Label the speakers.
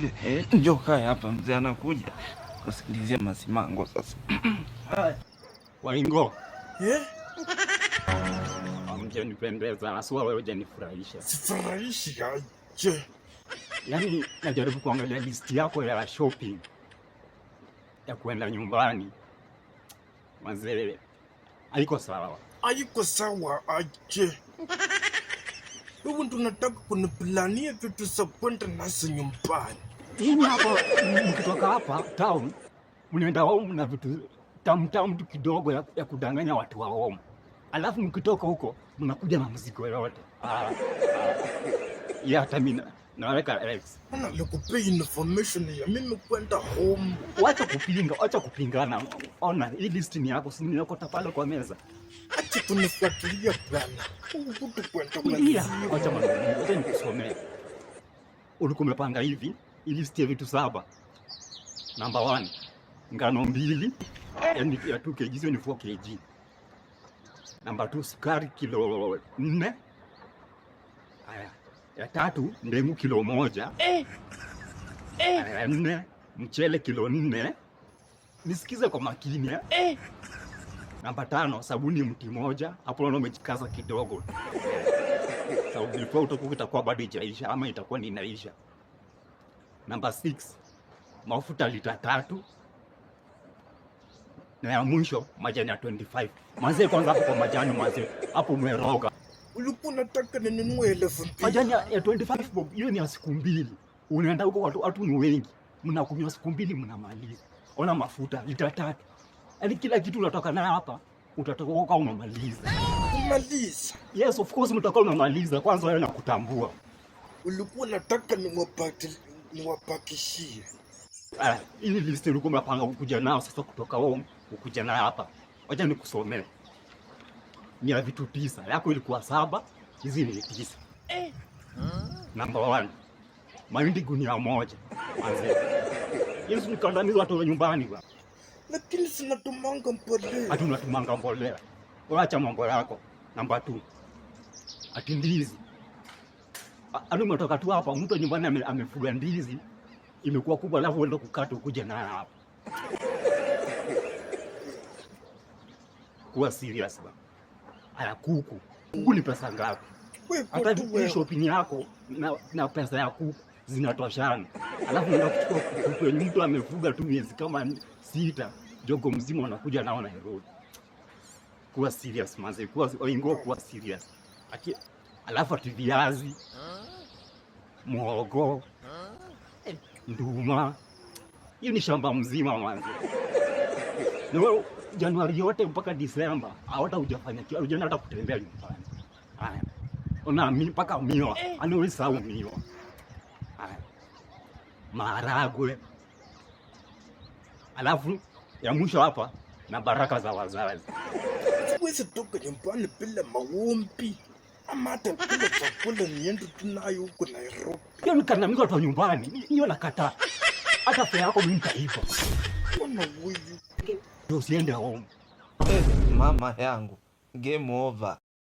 Speaker 1: Eh, njoo kae hapa, mzee anakuja kusikilizia masimango sasa.
Speaker 2: Waingo.
Speaker 3: Eh?
Speaker 2: Hamjanipendeza, haswa wewe hujanifurahisha.
Speaker 3: Sifurahishi aje?
Speaker 2: Yaani najaribu kuangalia list yako ya shopping ya kuenda nyumbani. Manze, haiko sawa.
Speaker 3: Haiko sawa aje? Wewe ndo unataka kuniplania vitu za kwenda nazo nyumbani.
Speaker 2: Nyinyi hapo mkitoka hapa town mnaenda home na vitu tamu tamu tu kidogo ya kudanganya watu wa home. Alafu mkitoka huko mnakuja na mzigo yote. Ah, ah. Ya hata mimi naweka X.
Speaker 3: Ana nikupea information ya mimi kwenda home.
Speaker 2: Wacha kupinga, wacha kupingana. Ona, hii list ni yako, si nimekota pale kwa meza.
Speaker 3: Acha kunifuatilia bwana. Huku kwenda
Speaker 2: Tulia,
Speaker 3: maziwa.
Speaker 2: wacha maneno, wacha nikusomee. Ulikuwa umepanga hivi, hii list ya vitu 7. Number 1, ngano 2, yaani ya 2 kg, hizo ni 4 kg. Number 2, sukari kilo 4. Haya, ya 3, ndengu kilo 1. Haya, ya 4, mchele kilo 4. Nisikize kwa makini, eh. Namba 5, sabuni mti 1. Hapo unaona umejikaza kidogo. Sababu before utoke itakuwa bado haijaisha ama itakuwa ni inaisha. Namba 6, mafuta lita 3. Na ya mwisho majani ya 25. Manze kwanza hapo kwa majani manze, hapo umeroga.
Speaker 3: Ulikuwa unataka ninunue 2000.
Speaker 2: Majani ya 25 bob, hiyo ni ya siku 2. Unaenda huko watu ni wengi. Mnakunywa siku 2 mnamaliza. Ona mafuta lita 3. Yaani kila kitu unatoka nayo hapa, utatoka huko kama umemaliza.
Speaker 3: Kumaliza.
Speaker 2: Yes, of course mtakuwa umemaliza. Kwanza wewe nakutambua.
Speaker 3: Ulikuwa unataka niwapakishie.
Speaker 2: Hii list ulikuwa unapanga kuja nao sasa kutoka home, ukuja nayo hapa. Wacha nikusomee. Ni ya vitu 9. Yako ilikuwa 7, hizi ni 9. Number 1. Mahindi gunia 1. Manze. Yesu nikandamiza watu wa nyumbani bwana.
Speaker 3: Lakini sinatumanga mbolea.
Speaker 2: Ati unatumanga mbolea. Wacha mambo yako. Namba 2. Ati ndizi. Anu umetoka tu hapa, mtu nyumbani amefuga ndizi. Imekuwa kubwa alafu uende kukata ukuje nayo hapa. Kuwa serious bwana. Aya kuku. Kuku ni pesa ngapi?
Speaker 3: Wewe
Speaker 2: Hata
Speaker 3: tu
Speaker 2: hii
Speaker 3: wewe.
Speaker 2: shopping yako na pesa ya kuku zinatoshana. Alafu unaenda kuchukua kuku yenye mtu amefuga tu miezi kama 6, jogo mzima unakuja nao Nairobi. Kuwa serious manze, kuwa oingo, kuwa serious. Ati alafu ati viazi, muhogo, nduma. Hiyo ni shamba mzima manze. Na wewe Januari yote mpaka Disemba hata hujafanya kitu, hujaenda hata kutembea nyumbani. Haya. Ona mpaka miwa. Ani ulisahau miwa. Haya. Maharagwe. Alafu ya mwisho hapa na baraka za wazazi.
Speaker 3: Siwezi toka nyumbani bila maombi ama hata bila chakula niende tu nayo huko Nairobi.
Speaker 2: Hiyo ni kandamizo watu wa nyumbani. Hiyo nakataa. Hata fare yako mimi nitaipa.
Speaker 3: Mbona huyu?
Speaker 2: Ndio usiende home.
Speaker 1: Mama yangu, game over.